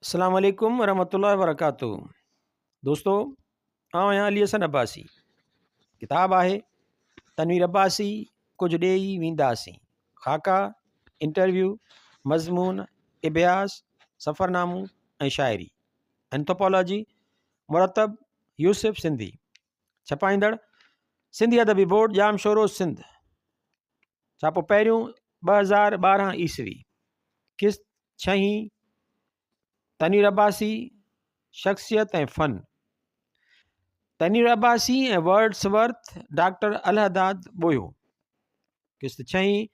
السلام عليڪم ورحمة الله وبرڪاته دوستو آئون آهيان علي حسن عباسي ڪتاب آهي تنوير عباسي ڪجهه ڏيئي وينداسين خاڪا انٽرويو مضمون اڀياس سفرنامو ۽ شاعري انٿوپالاجي مرتب يوسف سنڌي ڇپائيندڙ سنڌي ادبي بورڊ ڄامشورو سنڌ ڇاپو پهريون 2012 عيسوي قسط ڇهين تنوير عباسي شخصيت ۽ فن Tanveer Abbasi ۽ words Worth doctor Allahdad Bohio قسط ڇهين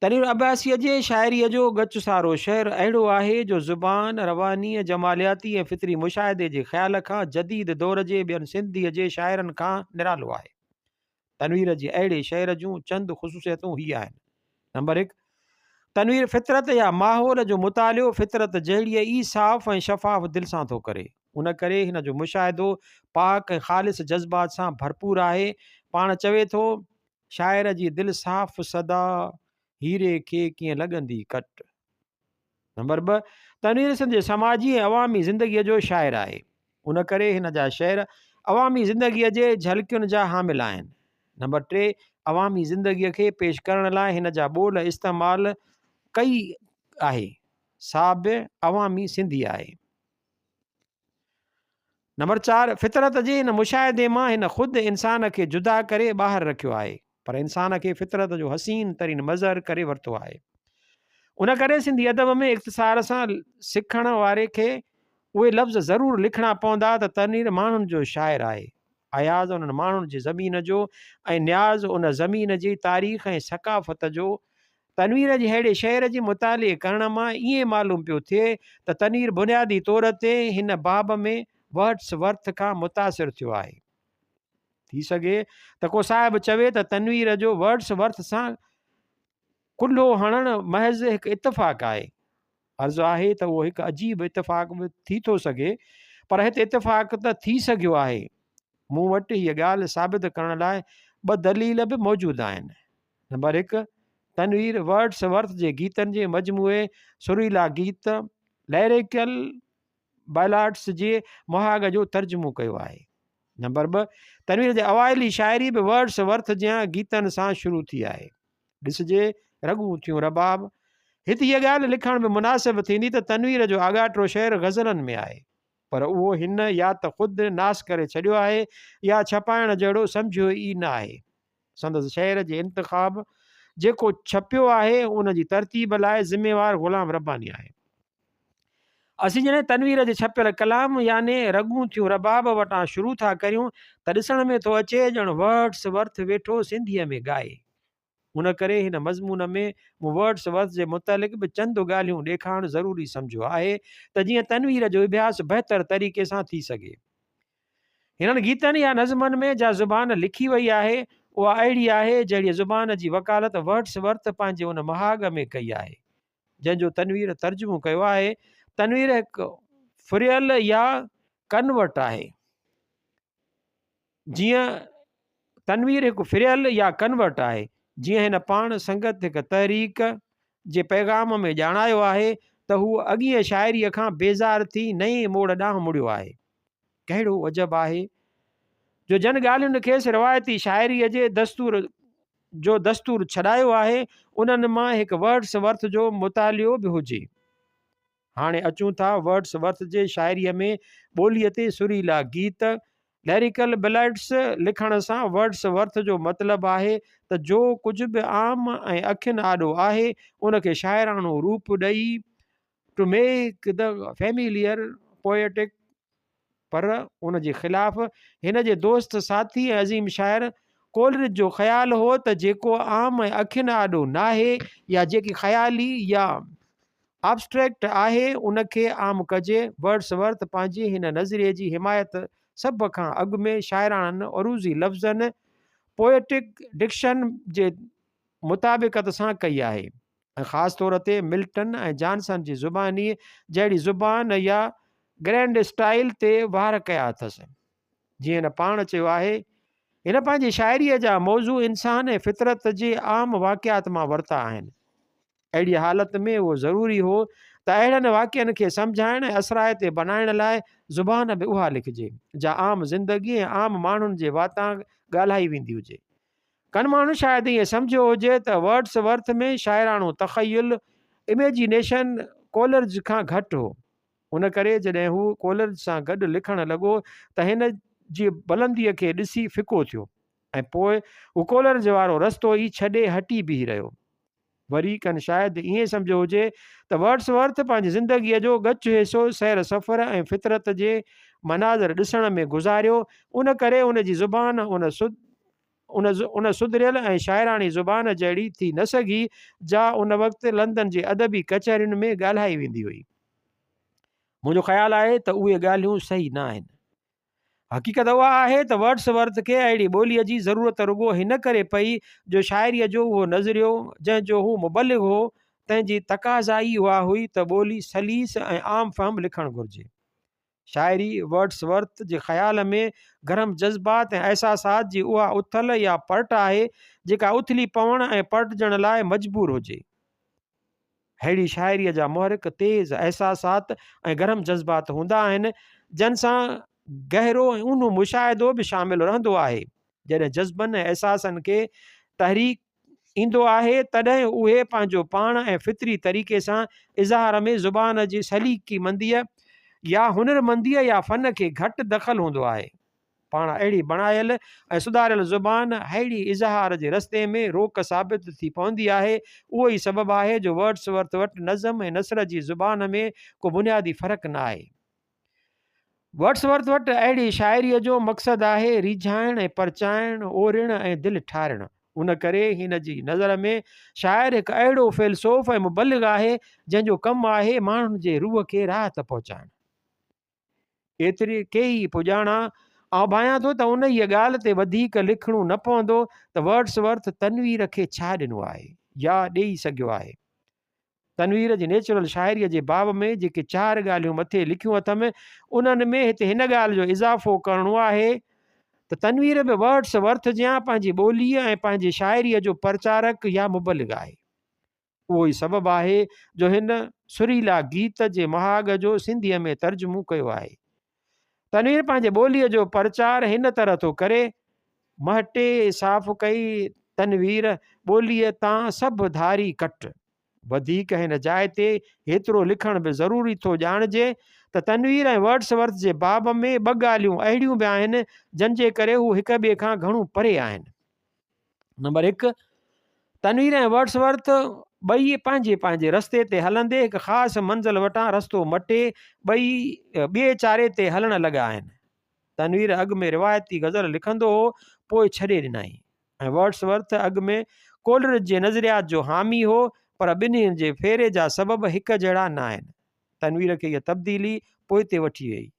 تنوير عباسيء جي شاعريء جو ڳچ سارو شعر اهڙو آهي جو زبان، روانيء، جمالياتي ۽ فطري مشاهدي جي خيال کان جديد دور جي ٻين سنڌيء جي شاعرن کان نرالو آهي. تنوير جي اهڙي شعر جون چند خصوصيتون هي آهن. نمبر هڪ، تنوير فطرت يا ماحول جو مطالعو فطرت جهڙيء ئي صاف ۽ شفاف دل سان ٿو ڪري. ان ڪري هن جو مشاهدو پاڪ ۽ خالص جذبات سان ڀرپور آهي. پاڻ چوي ٿو، شاعر جي دل صاف سدا، هيري کي ڪيئن لڳندي ڪٽ. نمبر 2، تنوير سنڌ جي سماجي ۽ عوامي زندگيء جو شاعر آهي. ان ڪري هن جا شعر عوامي زندگيء جي جهلڪين جا حامل آهن. نمبر 3، عوامي زندگيء کي پيش ڪرڻ لاء هن جا ٻول استعمال ڪئي آهي، سا به عوامي سنڌي آهي. نمبر 4، فطرت جي ان مشاهدي مان هن خود انسان کي جدا ڪري ٻاهر رکيو آهي، پر انسان کي فطرت جو حسين ترين مظهر ڪري ورتو آهي. ان ڪري سنڌي ادب ۾ اختصار سان سکڻ واري کي اهي لفظ ضرور لکڻا پوندا ته تنوير ماڻهن جو شاعر آهي. اياز انهن ماڻهن جي زمين جو ۽ نياز ان زمين جي تاريخ ۽ ثقافت جو تنوير جي ههڙي شعر جي مطالعي ڪرڻ مان ائين معلوم پيو ٿئي ته تنوير بنيادي طور تي هن باب ۾ ورڊس ورٿ کان متاثر ٿيو آهي. ٿي سگهي ته ڪو صاحب چوي ته تنوير جو ورڊس ورٿ سان ڪلهو هڻڻ محض هڪ اتفاق آهي. عرض آهي ته اهو هڪ عجيب اتفاق به ٿي ٿو سگهي، پر هت اتفاق ته ٿي سگهيو آهي. مون وٽ هيء ڳالهه ثابت ڪرڻ لاء ٻه دليل به موجود آهن. نمبر هڪ، تنوير ورڊس ورٿ جي گيتن جي مجموعي سريلا گيت، Lyrical Ballads، جي مهاڳ جو ترجمو ڪيو آهي. نمبر ٻه، تنوير جي اوائلي شاعري به ورڊس ورٿ جيان گيتن سان شروع ٿي آهي. ڏسجي رڳون ٿيون رباب. هت هيء ڳالهه لکڻ به مناسب ٿيندي ته تنوير جو آڳاٽو شعر غزلن ۾ آهي، پر اهو هن يا ته خود ناس ڪري ڇڏيو آهي يا ڇپائڻ جهڙو سمجهيو ئي نه آهي. سندس شعر جي انتخاب جيڪو ڇپيو آهي ان جي ترتيب لاء ذميوار غلام رباني آهي. اسين جڏهن تنوير جي ڇپيل ڪلام يعني رڳون ٿيون رباب وٽان شروع ٿا ڪريون ته ڏسڻ ۾ ٿو اچي ڄڻ ورڊس ورٿ ويٺو سنڌيء ۾ ڳائي. ان ڪري هن مضمون ۾ مون ورڊس ورٿ جي متعلق به چند ڳالهيون ڏيکارڻ ضروري سمجهيو آهي ته جيئن تنوير جو اڀياس بهتر طريقي سان ٿي سگهي. هنن گيتن يا نظمن ۾ جا زبان لکي وئي آهي، اها اهڙي آهي، جهڙيء زبان جي وڪالت ورڊس ورٿ پنهنجي ان مهاڳ ۾ ڪئي آهي، جنهن جو تنوير ترجمو ڪيو آهي. تنوير هڪ ڦريل يا ڪنورٽ آهي. جيئن تنوير هڪ ڦريل يا ڪنورٽ آهي، جيئن هن پاڻ سنگت هڪ تحريڪ جي پيغام ۾ ڄاڻايو آهي ته هو اڳينء شاعريء کان بيزار ٿي نئين موڙ ڏانهن مڙيو آهي. ڪهڙو عجب آهي جو جن ڳالهين کيس روايتي شاعريء جي دستور جو دستور ڇڏايو آهي، انهن مان هڪ ورڊس ورٿ جو مطالعو به هجي. هاڻي اچون ٿا ورڊس ورٿ جي شاعريء ۾ ٻوليء تي سريلا گيت، Lyrical Ballads، لکڻ سان ورڊس ورٿ جو مطلب آهي ته جو ڪجهه به عام ۽ اکين آڏو آهي، ان کي شاعراڻو روپ ڏئي To make the familiar poetic پر ان جي خلاف هن جي دوست، ساٿي ۽ عظيم شاعر ڪولرج جو خيال هو ته جيڪو عام ۽ اکين آڏو ناهي يا جيڪي خيالي يا Abstract آهي ان کي عام ڪجي. ورڊس ورٿ پنهنجي هن نظريي جي حمايت سڀ کان اڳ ۾ شاعراڻن عروضي لفظن Poetic Diction جي مطابقت سان ڪئي آهي. ۽ خاص طور تي ملٽن ۽ جانسن جي زبانيء جهڙي زبان يا گرينڊ اسٽائيل تي وار ڪيا اٿس. جيئن هن پاڻ چيو آهي، هن پنهنجي شاعريء جا موضوع انسان ۽ فطرت جي عام واقعات مان ورتا آهن. اهڙيء حالت ۾ اهو ضروري هو ته اهڙن واقعن کي سمجهائڻ ۽ اثرائتي بنائڻ لاء زبان به اها لکجي، جا عام زندگي ۽ عام ماڻهن جي واتان ڳالهائي ويندي هجي. ڪن ماڻهن شايد ائين سمجهيو هجي ته ورڊس ورٿ ۾ شاعراڻو تخيل، Imagination، Coleridge کان گهٽ هو. ان ڪري جڏهن هو ڪولرج سان گڏ لکڻ لڳو ته هن جي بلنديء کي ڏسي ڦڪو ٿيو ۽ پوء هو ڪولرج وارو رستو ئي ڇڏي هٽي بيهي رهيو. وري ڪن شايد ائين سمجهيو هجي ته ورڊس ورٿ پنهنجي زندگيء جو ڳچ حصو سير سفر ۽ فطرت جي مناظر ڏسڻ ۾ گذاريو، ان ڪري ان جي زبان ان ان سڌريل ۽ شاعراڻي زبان جهڙي ٿي نه سگهي، جا ان وقت لندن جي ادبي ڪچهرين ۾ ڳالهائي ويندي هئي. منهنجو خيال آهي ته اهي ڳالهيون صحيح نه آهن. حقيقت اها آهي ته ورڊس ورٿ کي اهڙي ٻوليء جي ضرورت رڳو هن ڪري پئي جو شاعريء جو اهو نظريو، جنهن جو هو مبلغ هو، تنهن جي تقاضا ئي اها هئي ته ٻولي سليس ۽ عام فهم لکڻ گهرجي. شاعري ورڊس ورٿ جي خيال ۾ گرم جذبات ۽ احساسات جي اها اٿل يا پرٽ آهي، جيڪا اٿلي پوڻ ۽ پرٽجڻ لاء مجبور هجي. ههڙي شاعريء جا محرڪ تيز احساسات ۽ گرم جذبات هوندا آهن، جن سان گهرو ۽ اونهو مشاهدو به شامل رهندو آهي. جڏهن جذبن ۽ احساسن کي تحريڪ ايندو آهي، تڏهن اهي پنهنجو پاڻ ۽ فطري طريقي سان اظهار ۾ زبان جي سليقيمنديء يا هنرمنديء يا فن کي گهٽ دخل هوندو آهي. پاڻ اهڙي بڻايل ۽ سڌاريل زبان ههڙي اظهار جي رستي ۾ روڪ ثابت ٿي پوندي آهي. اهو ئي سبب آهي جو ورڊس ورٿ وٽ نظم ۽ نثر جي زبان ۾ ڪو بنيادي فرق نه آهي. ورڊس ورٿ وٽ اهڙي شاعريء جو مقصد آهي ريجهائڻ ۽ پرچائڻ، اورڻ ۽ دل ٺارڻ. ان ڪري هن جي نظر ۾ شاعر هڪ اهڙو فيلسوف ۽ مبلغ آهي، جنهن جو ڪم آهي ماڻهن جي روح کي راحت پهچائڻ. ايتري ڪيئي پڄاڻا، آئون ڀانيان ٿو ته انهيء ڳالهه تي وڌيڪ لکڻو نه پوندو ته ورڊس ورٿ تنوير کي ڇا ڏنو آهي يا ڏيئي سگهيو آهي. تنوير جي نيچرل شاعريء جي باب ۾ جيڪي چار ڳالهيون مٿي لکيون اٿم، انهن ۾ هتي هن ڳالهه جو اضافو ڪرڻو آهي ته تنوير به ورڊس ورٿ جيان پنهنجي ٻوليء ۽ پنهنجي شاعريء جو پرچارڪ يا مبلغ آهي. اهو ئي سبب آهي جو هن سريلا گيت جي مهاڳ جو سنڌيء ۾ ترجمو ڪيو آهي. تنوير پنهنجي ٻوليء جو پرچار هن طرح ٿو ڪري، مهٽي صاف ڪئي تنوير، ٻوليء تان سڀ ڌاري ڪٽ. وڌيڪ هن جاء تي هيترو لکڻ به ضروري ٿو ڄاڻجي ته تنوير ۽ ورڊس ورٿ جي باب ۾ ٻه ڳالهيون اهڙيون به آهن، جن جي ڪري هو هڪ ٻئي کان گهڻو پري آهن. نمبر هڪ، تنوير ۽ ورڊس ورٿ ٻئي پنهنجي پنهنجي رستي تي هلندي هڪ خاص منزل وٽان رستو مٽي ٻئي ٻئي چاري تي هلڻ لڳا آهن. تنوير اڳ ۾ روايتي غزل لکندو هو پوء ڇڏي ڏنائين ۽ ورڊس ورٿ اڳ ۾ ڪولرج جي نظريات جو حامي هو پر ٻنهي جي ڦيري جا سبب هڪ جهڙا نه آهن. تنوير کي اها تبديلي پوئتي وٺي ويئي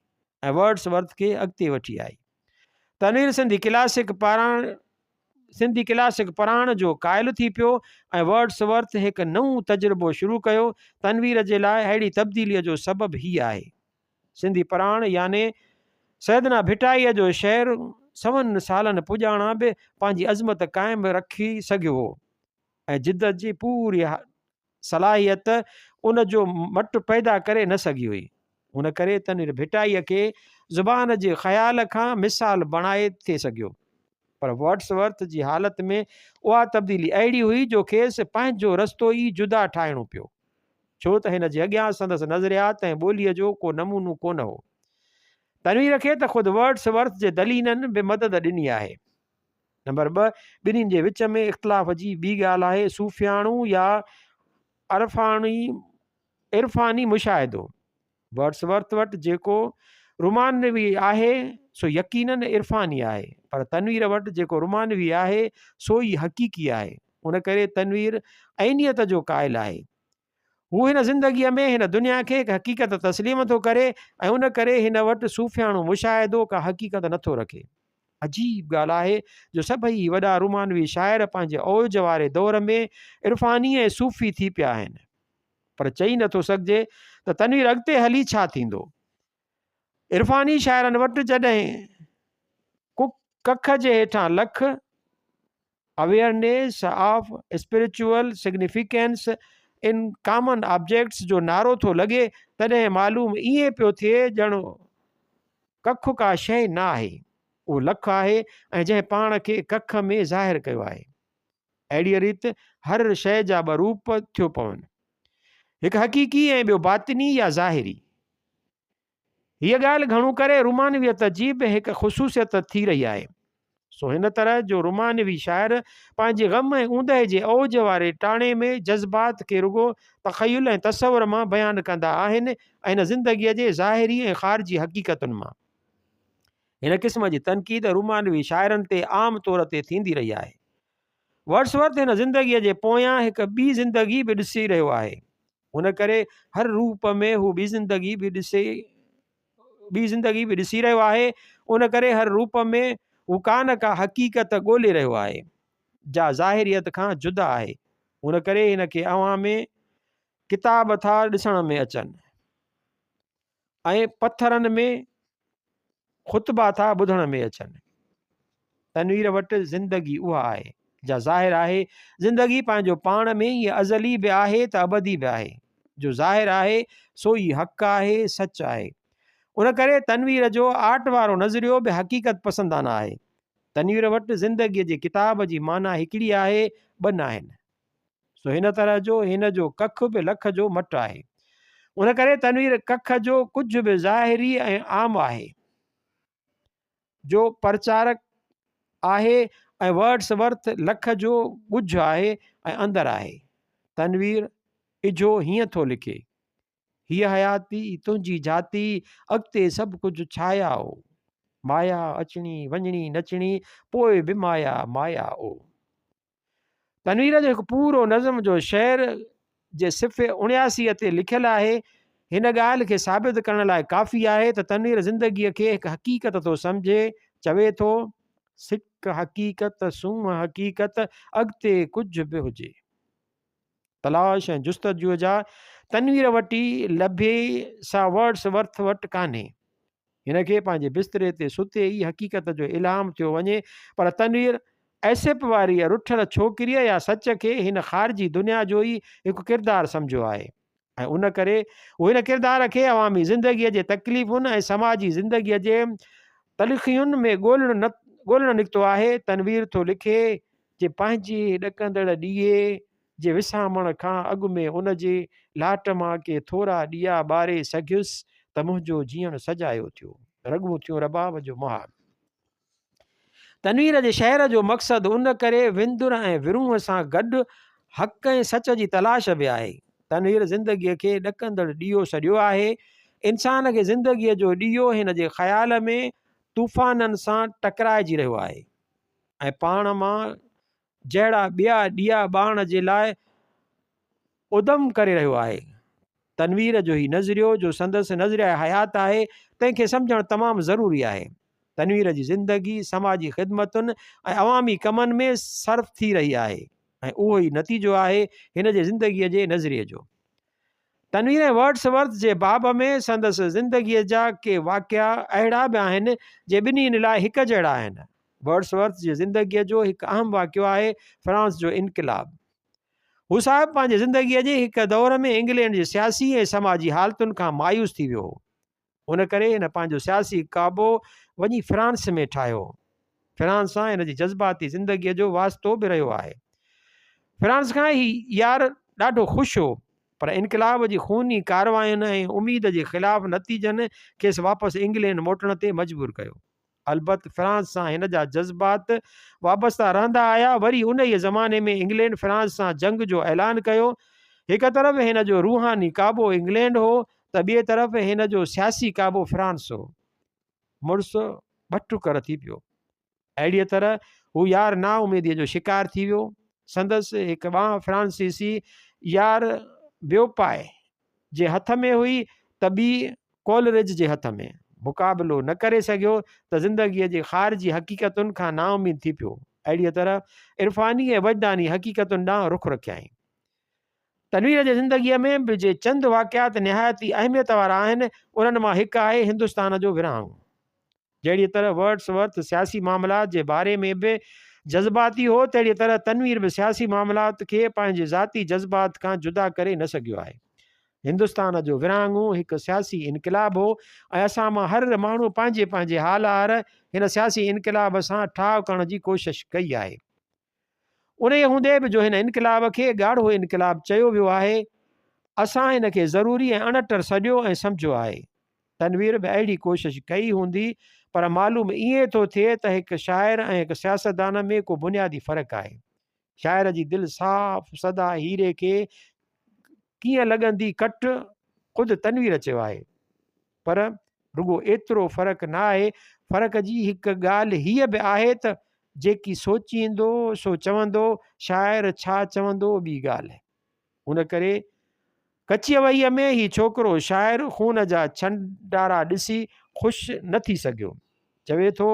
۽ ورڊس ورٿ کي اڳتي وٺي آئي. تنوير سنڌي ڪلاسڪ پاراڻ سنڌي ڪلاسڪ پراڻ جو قائل ٿي پيو ۽ ورڊس ورٿ هڪ نئون تجربو شروع ڪيو. تنوير جي لاء اهڙي تبديليء جو سبب هي آهي. سنڌي پراڻ يعني سيدنا ڀٽائيء جو شعر سون سالن پڄاڻان به پنهنجي عظمت قائم رکي سگهيو هو ۽ جدت جي پوري صلاحيت ان جو مٽ پيدا ڪري نه سگهي هئي. ان ڪري تنوير ڀٽائيء کي زبان جي خيال کان مثال بڻائي ٿي سگهيو. پر ورڊس ورٿ جي حالت ۾ اها تبديلي اهڙي هئي جو کيس پنهنجو رستو ئي جدا ٺاهڻو پيو. ڇو ته هن جي اڳيان سندس نظريات ۽ ٻوليء جو ڪو نمونو ڪونه هو. تنوير کي ته خود ورڊس ورٿ جي دليلن به مدد ڏني آهي. نمبر ٻه، ٻنهين جي وچ ۾ اختلاف جي ٻي ڳالهه آهي صوفياڻو يا عرفاني عرفاني مشاهدو. ورڊس ورٿ وٽ جيڪو رومانوي آهي سو يقيناً عرفاني آهي، پر تنوير وٽ جيڪو رومانوي آهي سو ئي حقيقي آهي. ان ڪري تنوير عينيت جو قائل آهي. هو هن زندگيء ۾ هن دنيا کي هڪ حقيقت تسليم ٿو ڪري ۽ ان ڪري هن وٽ صوفياڻو مشاهدو ڪا حقيقت نٿو رکي. عجيب ڳالهه آهي جو سڀئي وڏا رومانوي شاعر پنهنجي اوج واري دور ۾ عرفاني ۽ صوفي ٿي پيا آهن. پر چئي نٿو سگهجي ته تنوير اڳتي هلي ڇا ٿيندو. عرفاني شاعرن وٽ جڏهن ڪک جي هيٺان lakh, Awareness of Spiritual Significance، In common objects جو نعرو ٿو لڳي، تڏهن معلوم ائين پيو ٿئي ڄڻ ڪک ڪا شيء نه آهي، اهو لک آهي ۽ جنهن پاڻ کي ڪک ۾ ظاهر ڪيو آهي. اهڙيء ريت هر شيء جا ٻه روپ ٿيو پون. هڪ حقيقي ۽ ٻيو باطني يا ظاهري. هيء ڳالهه گهڻو ڪري رومانويت جي به هڪ خصوصيت ٿي رهي آهي. سو هن طرح جو رومانوي شاعر پنهنجي غم ۽ اوندهه جي اوج واري ٽاڻي ۾ جذبات کي رڳو تخيل ۽ تصور مان بيان ڪندا آهن ۽ نه زندگيء جي ظاهري ۽ خارجي حقيقتن مان. هن قسم جي تنقيد رومانوي شاعرن تي عام طور تي ٿيندي رهي آهي. ورڊس ورٿ هن زندگيء جي پويان هڪ ٻي زندگي به ڏسي رهيو آهي. ان ڪري هر روپ ۾ هو ٻي زندگي به ڏسي ٻي زندگي به ڏسي رهيو آهي. ان ڪري هر روپ ۾ هو ڪا نه ڪا حقيقت ڳولي رهيو آهي، جا ظاهريت کان جدا آهي. ان ڪري هن کي اوهان ۾ ڪتاب ٿا ڏسڻ ۾ اچن ۽ پٿرن ۾ خطبا ٿا ٻڌڻ ۾ اچن. تنوير وٽ زندگي اها آهي، جا ظاهر آهي. زندگي پنهنجو پاڻ ۾ ئي ازلي به آهي ته ابدي به آهي. جو ظاهر آهي، سو ئي حق آهي، سچ آهي. ان ڪري تنوير جو آرٽ وارو نظريو به حقيقت پسندانه آهي. تنوير وٽ زندگيء جي ڪتاب جي معنيٰ هڪڙي آهي، ٻه ناهن. سو هن طرح جو هن جو ڪک به لک جو مٽ آهي. ان ڪري تنوير ڪک جو ڪجهه به ظاهري ۽ عام آهي، جو پرچارڪ آهي ۽ ورڊس ورٿ لک جو ڳجهه آهي ۽ اندر آهي. تنوير اجهو هيئن ٿو لکي. هيء حياتي تنهنجي جاتي، اڳتي سڀ ڪجهه ڇايا او. مايا اچڻي وڃڻي نچڻي، پوء به مايا مايا او. تنوير جو هڪ پورو نظم جو شعر جي صفحي 79 تي لکيل آهي، هن ڳالهه کي ثابت ڪرڻ لاء ڪافي آهي ته تنوير زندگيء کي هڪ حقيقت ٿو سمجهي، چوي ٿو، سڪ حقيقت، سونهن حقيقت، اڳتي ڪجهه به هجي. تلاش ۽ جستجوء جا تنوير وٽ ئي لڀي سا ورڊس ورٿ وٽ ڪانهي. هن کي پنهنجي بستري تي ستي ئي حقيقت جو الهام ٿيو وڃي پر تنوير ايسپ واريء رٺل ڇوڪريء يا سچ کي هن خارجي دنيا جو ئي هڪ ڪردار سمجهيو آهي ۽ ان ڪري هو هن ڪردار کي عوامي زندگيء جي تڪليفن ۽ سماجي زندگيء جي تلخين ۾ ڳولڻ ڳولڻ نڪتو آهي. تنوير ٿو لکي، جي پنهنجي ڏڪندڙ ڏيئي جي وسامڻ کان اڳ ۾ ان جي لاٽ مان ڪي ٿورا ڏيئا ٻاري سگهيس ته منهنجو جيئڻ سجايو ٿيو. رڳون ٿيون رباب جو مهاڳ. تنوير جي شعر جو مقصد ان ڪري وندر ۽ ورونهه سان گڏ حق ۽ سچ جي تلاش به آهي. تنوير زندگيء کي ڏڪندڙ ڏيئو سڏيو آهي. انسان کي زندگيء جو ڏيئو هن جي خيال ۾ طوفانن سان ٽڪرائجي رهيو آهي ۽ پاڻ مان جهڙا ٻيا ڏيئا ٻارڻ جي لاء ادم ڪري رهيو آهي. تنوير جو هي نظريو جو سندس نظريه حيات آهي، تنهن کي سمجهڻ تمام ضروري آهي. تنوير جي زندگي سماجي خدمتن ۽ عوامي ڪمن ۾ صرف ٿي رهي آهي ۽ اهو ئي نتيجو آهي هن جي زندگيء جي نظريي جو. تنوير ۽ ورڊس ورٿ جي باب ۾ سندس زندگيء جا ڪي واقعا اهڙا به آهن، جي ٻنهي لاء هڪ جهڙا آهن. ورڊس ورٿ جي زندگيء جو هڪ اهم واقعو آهي فرانس جو انقلاب. هو صاحب پنهنجي زندگيء جي هڪ دور ۾ انگلينڊ جي سياسي ۽ سماجي حالتن کان مايوس ٿي ويو هو. ان ڪري هن پنهنجو سياسي ڪعبو وڃي فرانس ۾ ٺاهيو. فرانس سان هن جي جذباتي زندگيء جو واسطو به رهيو آهي. فرانس کان هي يار ڏاڍو خوش هو، پر انقلاب جي خوني ڪاررواين ۽ اميد جي خلاف نتيجن کيس واپس انگلينڊ موٽڻ تي مجبور ڪيو. البت فرانس سان هن جا جذبات وابسته رهندا آيا. وري انهيء زماني ۾ انگلينڊ فرانس سان جنگ جو اعلان ڪيو. هڪ طرف هن جو روحاني ڪعبو انگلينڊ هو ته ٻئي طرف هن جو سياسي ڪعبو فرانس هو. مڙس ٻه ٽڪر ٿي پيو. اهڙيء طرح هو يار نااميديء جو شڪار ٿي ويو. سندس هڪ ٻانهن فرانسيسي يار بيوپائي جي هٿ ۾ هئي ته ٻي ڪولرج جي هٿ ۾. مقابلو نه ڪري سگهيو ته زندگيء جي خارجي حقيقتن کان نااميد ٿي پيو. اهڙيء طرح عرفاني ۽ وجداني حقيقتن ڏانهن رخ رکيائين. تنوير جي زندگيء ۾ به جي چند واقعات نهايت ئي اهميت وارا آهن، انهن مان هڪ آهي هندستان جو ورهاڱو. جهڙيء طرح ورڊس ورٿ سياسي معاملات جي باري ۾ به جذباتي هو، تهڙيء طرح تنوير به سياسي معاملات کي پنهنجي ذاتي جذبات کان جدا ڪري نه سگهيو آهي. هندستان جو ورهاڱو هڪ سياسي انقلاب هو ۽ اسان مان هر ماڻهو پنهنجي پنهنجي حال آهر هن سياسي انقلاب سان ٺاهه ڪرڻ جي ڪوشش ڪئي آهي. انهيء هوندي به جو هن انقلاب کي ڳاڙهو انقلاب چيو ويو آهي، اسان هن کي ضروري ۽ اڻٽر سڏيو ۽ سمجهيو آهي. تنوير به اهڙي ڪوشش ڪئي هوندي، پر معلوم ائين ٿو ٿئي ته هڪ شاعر ۽ هڪ سياستدان ۾ ڪو بنيادي فرق آهي. شاعر جي دل صاف سدا هيري کي ڪيئن لڳندي ڪٽ، خود تنوير چيو آهي. پر رڳو ايترو فرق نه آهي، فرق جي هڪ ڳالهه هيء به آهي ته جيڪي سوچيندو سو چوندو، شاعر ڇا چوندو ٻي ڳالهه. ان ڪري ڪچيء وهيء ۾ هي ڇوڪرو شاعر خون جا ڇنڊارا ڏسي خوش نه ٿي سگهيو. چوي ٿو،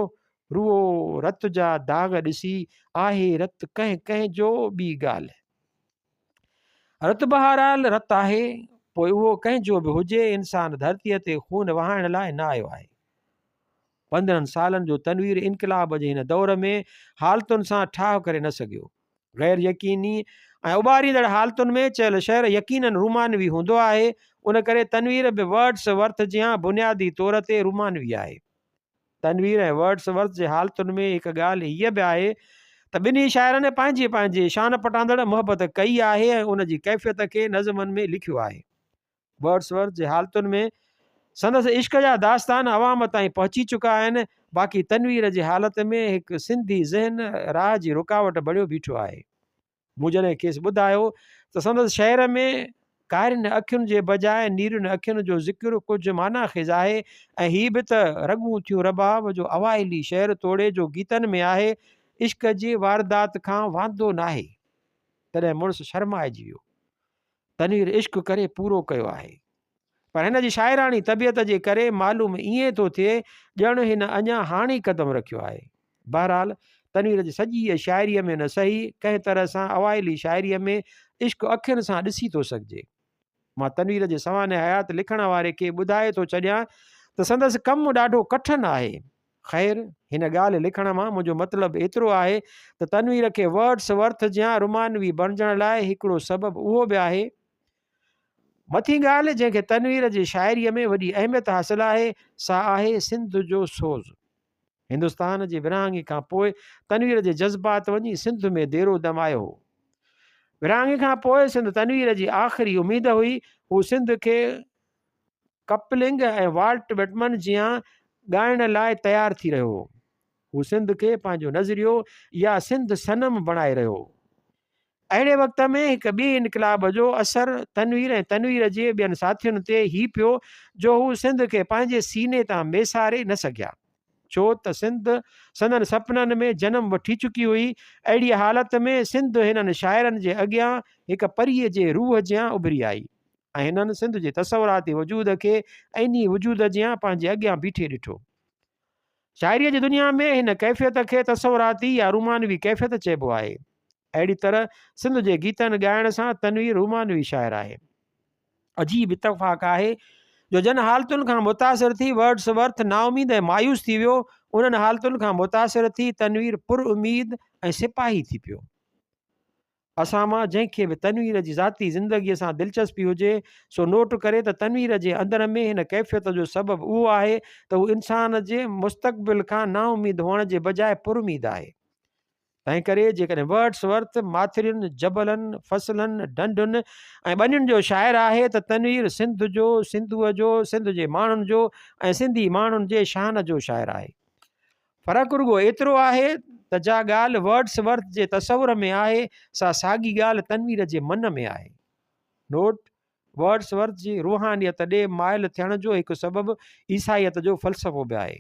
روئو رت جا داغ ڏسي، آهي رت ڪنهن ڪنهن جو ٻي ڳالهه. رت بهرحال رت آهي، پوء اهو ڪنهن جو به هجي، انسان ڌرتيء تي خون وهائڻ لاء نه آيو آهي. 15 سالن جو تنوير انقلاب جي هن دور ۾ حالتن سان ٺاهه ڪري نه سگهيو. غير يقيني ۽ اٻاريندڙ حالتن ۾ چيل شعر يقيناً رومانوي هوندو آهي، ان ڪري تنوير به ورڊس ورٿ جيان بنيادي طور تي رومانوي آهي. تنوير ۽ ورڊس ورٿ جي حالتن ۾ هڪ ڳالهه هيء به آهي ته ٻنهي شاعرن پنهنجي پنهنجي شان پٽاندڙ محبت ڪئي آهي ۽ ان جي ڪيفيت کي نظمن ۾ لکيو آهي. ورڊس ورٿ جي حالتن ۾ سندس عشق جا داستان عوام تائين پهچي چڪا آهن، باقي تنوير جي حالت ۾ هڪ سنڌي ذهن راهه جي رڪاوٽ بڻيو بيٺو آهي. مون جڏهن کيس ٻڌايو ته سندس شعر ۾ ڪارين اکين جي بجاء نيرين اکين جو ذڪر ڪجهه معنيٰ خيز آهي ۽ هي به ته رڳون ٿيون رباب جو اوائلي شعر توڙي جو گيتن ۾ آهي، عشق جي واردات کان واندو ناهي. تڏهن مڙس شرمائجي ويو. تنوير عشق ڪري پورو ڪيو آهي. پر هن جي شاعراڻي طبيعت جي ڪري معلوم ائين ٿو ٿئي ڄڻ هن اڃا هاڻي قدم رکيو آهي. بهرحال تنوير جي سڄيء شاعريء ۾ نه سهي، ڪنهن طرح سان اوائلي شاعريء ۾ عشق اکين سان ڏسي ٿو سگهجي. مان تنوير جي سوانح حيات لکڻ واري کي ٻڌائي ٿو ڇڏيان ته سندس ڪم ڏاڍو ڪٺن آهي. خير، هن ڳالهه لکڻ مان منهنجو مطلب ايترو آهي ته تنوير کي ورڊس ورٿ جيان رومانوي بڻجڻ لاء هڪڙو سبب اهو به آهي. مٿين ڳالهه جنهن کي تنوير جي شاعريء ۾ وڏي اهميت حاصل آهي، سا آهي سنڌ جو سوز. هندستان جي ورهاڱي کان پوء تنوير جي جذبات وڃي سنڌ ۾ ديرو دمايو هو. ورهاڱي کان پوء سنڌ تنوير جي آخري اميد هئي. هو سنڌ کي ڪپلنگ ۽ والٽ وٽمن جيان ڳائڻ لاء تيار ٿي رهيو هو. هو سنڌ کي پنهنجو نظريو يا سنڌ صنم بڻائي رهيو هو. اهڙي وقت ۾ هڪ ٻئي انقلاب جو اثر تنوير ۽ تنوير جي ٻين ساٿين تي هي پيو جو هو سنڌ کي پنهنجي سيني تان ميساري نه سگهيا. ڇو ته سنڌ سندن سپنن ۾ جنم وٺي چڪي هئي. اهڙيء حالت ۾ سنڌ هنن شاعرن جي اڳيان هڪ پريء جي روح جيان اڀري آئي. ۽ هنن سنڌ جي تصوراتي وجود کي عيني وجود جيان پنهنجي اڳيان بيٺي ڏٺو. شاعريء جي دنيا ۾ هن ڪيفيت کي تصوراتي يا رومانوي ڪيفيت چئبو آهي. اهڙي طرح سنڌ جي گيتن ڳائڻ سان تنوير رومانوي شاعر آهي. عجيب اتفاق آهي جو جن حالتن کان متاثر ٿي ورڊس ورٿ نااميد ۽ مايوس ٿي ويو، انهن حالتن کان متاثر ٿي تنوير پر اميد ۽ سپاهي ٿي پيو. اسان مان جنهن کي به تنوير جي ذاتي زندگيء سان دلچسپي هجي، سو نوٽ ڪري ته تنوير جي اندر ۾ هن ڪيفيت جو سبب اهو آهي ته هو انسان جي مستقبل کان نااميد هئڻ جي بجاء پراميد آهي. تنهنڪري جيڪڏهن ورڊس ورٿ ماٿرين، جبلن، فصلن، ڍنڍن ۽ ٻنين جو شاعر آهي ته تنوير سنڌ جو، سنڌوء جو، سنڌ جي ماڻهن جو ۽ سنڌي ماڻهن جي شان جو شاعر آهي. فرق رڳو ايترو آهي ته جا ڳالهه ورڊس ورٿ جي تصور ۾ آهي، سا ساڳي ڳالهه تنوير جي من ۾ آهي. نوٽ، ورڊس ورٿ جي روحانيت ڏي مائل ٿيڻ جو هڪ سبب عيسائيت جو فلسفو به آهي.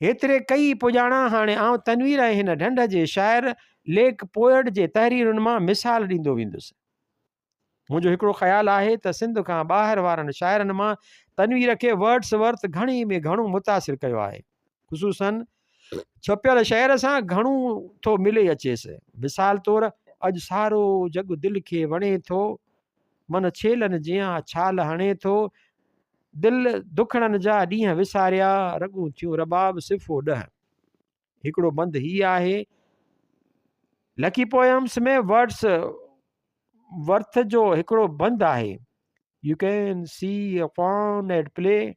هيتري ڪئي پڄاڻان هاڻي آئون تنوير ۽ هن ڍنڍ جي شاعر ليڪ پوئٽ جي تحريرن مان مثال ڏيندو ويندس. منهنجو هڪڙو خيال آهي ته سنڌ کان ٻاهر وارن شاعرن مان تنوير کي ورڊس ورٿ گهڻي ۾ گهڻو متاثر ڪيو آهي. خصوصاً ڇپيل شعر سان گهڻو ٿو ملي اچيس. مثال طور، اڄ سارو جڳ دل کي وڻي ٿو، من ڇيلن جيان ڇال هڻي ٿو، دل دکڙن جا ڏينهن وساريا، رڳون ٿيون رباب صفحو ڏهه. هڪڙو بند هي آهي. لڪي پوئمس ۾ ورڊس ورٿ جو هڪڙو بند آهي. You can see a fawn at play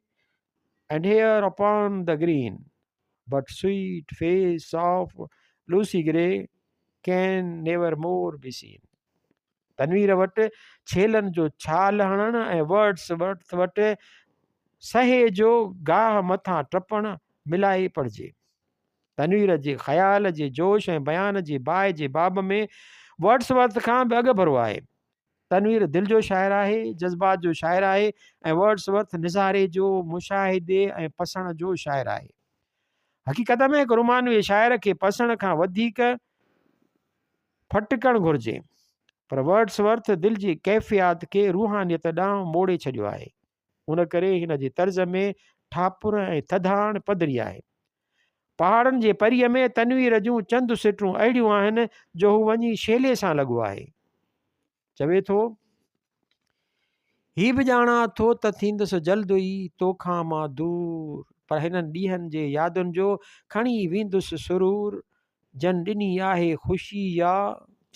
and hear upon the green, but sweet face of Lucy Gray can never more be seen. Tanveer وٽ ڇيلن جو ڇال هڻڻ ۽ ورڊس ورٿ وٽ سهي جو گاهه مٿان ٽپڻ ملائي پڙهجي. تنوير جي خيال جي جوش ۽ بيان جي باهه جي باب ۾ ورڊس ورٿ کان به اڳڀرو آهي. تنوير دل جو شاعر آهي، جذبات جو شاعر آهي ۽ ورڊس ورٿ نظاري جو، مشاهدي ۽ پسڻ جو شاعر آهي. حقيقت ۾ هڪ رومانوي شاعر کي پسڻ کان وڌيڪ ڦٽڪڻ گهرجي، پر ورڊس ورٿ دل جي ڪيفيات کي روحانيت ڏانهن موڙي ڇڏيو آهي. ان ڪري هن جي طرز ۾ ٺاپر ۽ ٿڌاڻ پڌري آهي. پهاڙن جي پريء ۾ تنوير جون چند سٽون اهڙيون آهن جو هو وڃي شيلي سان لڳو آهي. چوي ٿو. هي به ڄاڻان ٿو ته ٿيندس جلد ئي توکان مان دور، پر هنن ڏينهن جي يادن جو کڻي ويندس سرور، جن ڏني آهي خوشي يا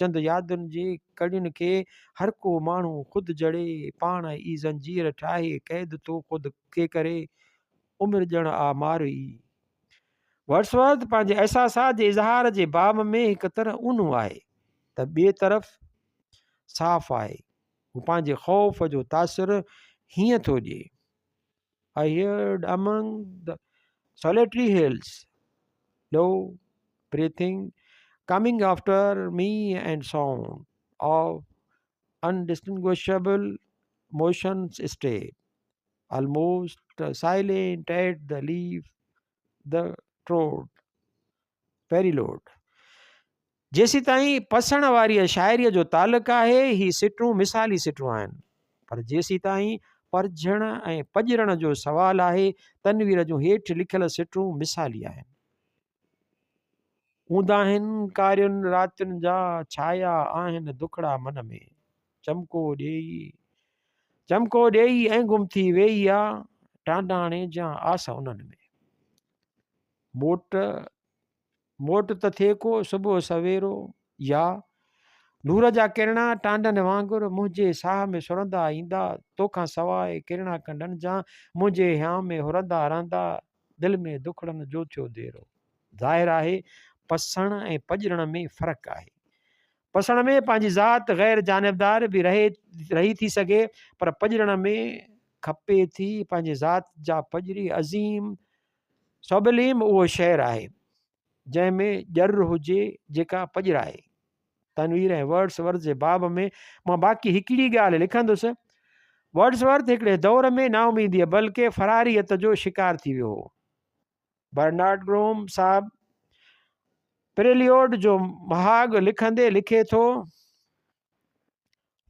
چند يادن جي ڪڙين کي هر ڪو ماڻهو خود جڙي، پاڻ ئي زنجير ٺاهي قيد ٿو خود کي ڪري، عمر ڄڻ آ مارئي. ورڊسورٿ پنهنجي احساسات جي اظهار جي باب ۾ هڪ طرح اونهو آهي ته ٻئي طرف صاف آهي. هو پنهنجي خوف جو تاثر هيئن ٿو ڏئي. I heard among the solitary hills low breathing coming after me and sound of undistinguishable motions step almost silent at the leaf the trod prelude. جيسيتائين پسڻ واريء شاعريء جو تعلق آهي، هي سٽون مثالي سٽون آهن، پر جيسيتائين پرجهڻ ۽ پڄرڻ جو سوال آهي، تنوير جون هيٺ لکيل سٽون مثالي آهن. اونداهين ڪارين راتين جا ڇايا آهن دکڙا من ۾، چمڪو ڏيئي چمڪو ڏيئي ۽ گم ٿي ويئي آ ٽانڊاڻي جيان آس انهن ۾. موٽ موٽ ته ٿئي ڪو صبح سويرو يا نور جا ڪرڻا ٽانڊن وانگر منهنجي ساهه ۾ سرندا ايندا توکان سواء ڪرڻا ڪنڊن جان منهنجي هيانء ۾ هرندا رهندا دل ۾ دکڙن جو ٿيو ديرو. ظاهر آهي پسڻ ۽ پڄرڻ ۾ فرق آهي. پسڻ ۾ پنهنجي ذات غير جانبدار به رهي رهي ٿي سگهي پر پڄرڻ ۾ کپي ٿي پنهنجي ذات جا پڄري عظيم سبليم اهو شعر آهي، جنهن ۾ ڄر هجي جيڪا پڄرائي. تنوير ۽ ورڊس ورٿ جي باب ۾ مان باقي هڪڙي ڳالهه لکندس. ورڊس ورٿ هڪڙي دور ۾ نااميديء بلڪه فراريت جو شڪار ٿي ويو هو. برنارڊ گروم صاحب پريليوڊ جو مهاڳ لکندي لکي ٿو.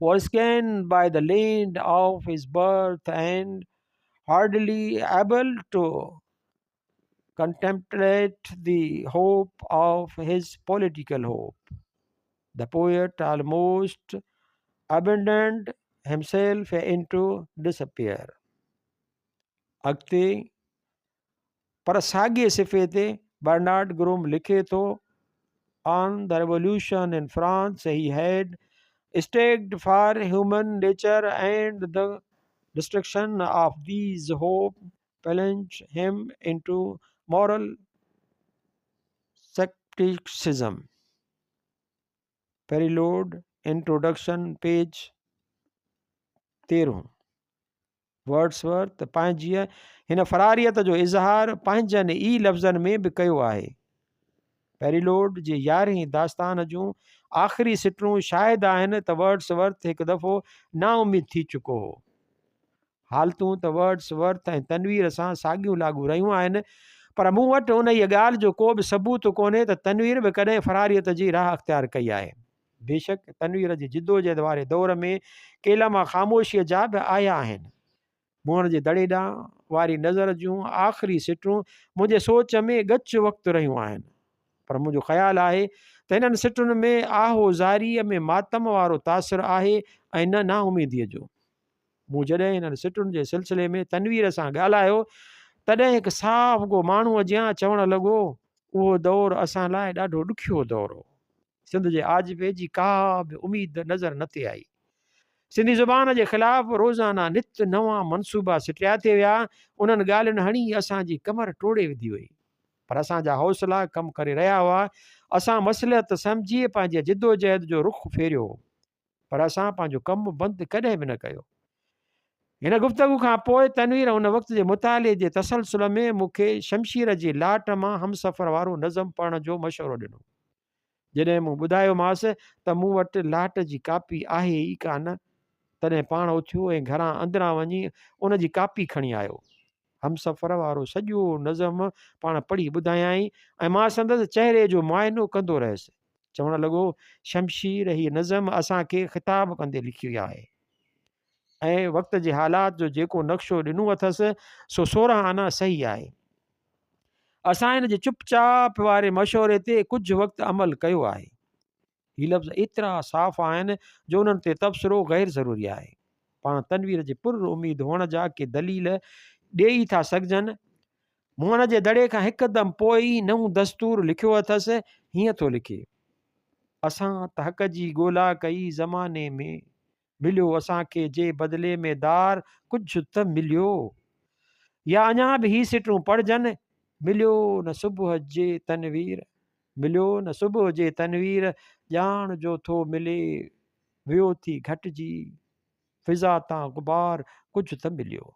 Forsaken by the land of his birth and hardly able to contemplate the hope of his political hope. The poet almost abandoned himself into despair. اڳتي پر ساڳئي صفحي تي برنارڊ گروم لکي ٿو، On the revolution in France he had staked for human nature and the destruction of these hope plunged him into moral scepticism. Prelude, Introduction, page 13. Wordsworth پنهنجيء هن فراريت جو اظهار پنهنجن ئي لفظن ۾ به ڪيو آهي. پيريلوڊ جي يارهين داستان جون آخري سٽون شاهد آهن ته ورڊس ورٿ هڪ دفعو نااميد ٿي چڪو هو. حالتون ته ورڊس ورٿ ۽ تنوير سان ساڳيون لاڳو رهيون آهن، پر مون وٽ انهيء ڳالهه جو ڪو به ثبوت ڪونهي ته تنوير به ڪڏهن فراريت جي راهه اختيار ڪئي آهي. بيشڪ تنوير جي جدوجهد واري دور ۾ ڪي لمحا خاموشيء جا به آيا آهن. موهن جي دڙي ڏانهن واري نظر جون آخري سٽون منهنجي سوچ ۾ ڳچ وقت رهيون آهن. پر منهنجو خيال آهي ته انهن سٽن ۾ آه و زاريء ۾ ماتم وارو تاثر آهي ۽ نه نااميديء جو. مون جڏهن انهن سٽن جي سلسلي ۾ تنوير سان ڳالهايو، تڏهن هڪ صاف گو ماڻهوء جيان چوڻ لڳو، اهو دور اسان لاء ڏاڍو ڏکيو دور هو. سنڌ جي آجپي جي ڪا به اميد نظر نه ٿي آئي. سنڌي زبان جي خلاف روزانه نت نوان منصوبا سٽيا ٿي ويا، انهن ڳالهين هڻي اسان جي ڪمر ٽوڙي وڌي وئي. پر اسان جا حوصلا ڪم ڪري رهيا هئا. اسان مصلحت سمجهي پنهنجي جدوجهد جو رخ ڦيريو هو. پر اسان پنهنجو ڪم بند ڪڏهن به نه ڪيو. هن گفتگو کان پوء تنوير ان وقت جي مطالعي جي تسلسل ۾ مون کي شمشير جي لاٽ مان همسفر وارو نظم پڙهڻ جو مشورو ڏنو. جڏهن مون ٻڌايومانس ته مون وٽ لاٽ جي ڪاپي آهي ئي ڪانه، تڏهن پاڻ اٿيو ۽ گهران اندران وڃي ان جي ڪاپي کڻي آيو. همسفر وارو سڄو نظم پاڻ پڙهي ٻڌايائين ۽ مان سندس چهري جو معائنو ڪندو رهيس. چوڻ لڳو، شمشير هي نظم اسان کي خطاب ڪندي لکيو آهي ۽ وقت جي حالات جو جيڪو نقشو ڏنو اٿس سو 16 آنا صحيح آهي. اسان هن جي چپ چاپ واري مشوري تي ڪجهه وقت عمل ڪيو آهي. هي لفظ ايترا صاف آهن جو انهن تي تبصرو غير ضروري آهي. پاڻ تنوير جي پر اميد هئڻ جا ڪي دليل ڏيئي ٿا سگهجن. موهن جي دڙي کان هڪدم پوء ئي نئون دستور لکيو اٿس، هيئن ٿو لکي. اسان ته حق جي ڳولا ڪئي زماني ۾، مليو اسان کي جي بدلي ۾ دار ڪجهه ته مليو. يا اڃا به هي سٽون پڙهجن، مليو نه صبح جي تنوير، مليو نه صبح جي تنوير، ڄاڻ جو ٿو ملي، ويو ٿي گهٽجي، فضا تان غبار ڪجهه ته مليو.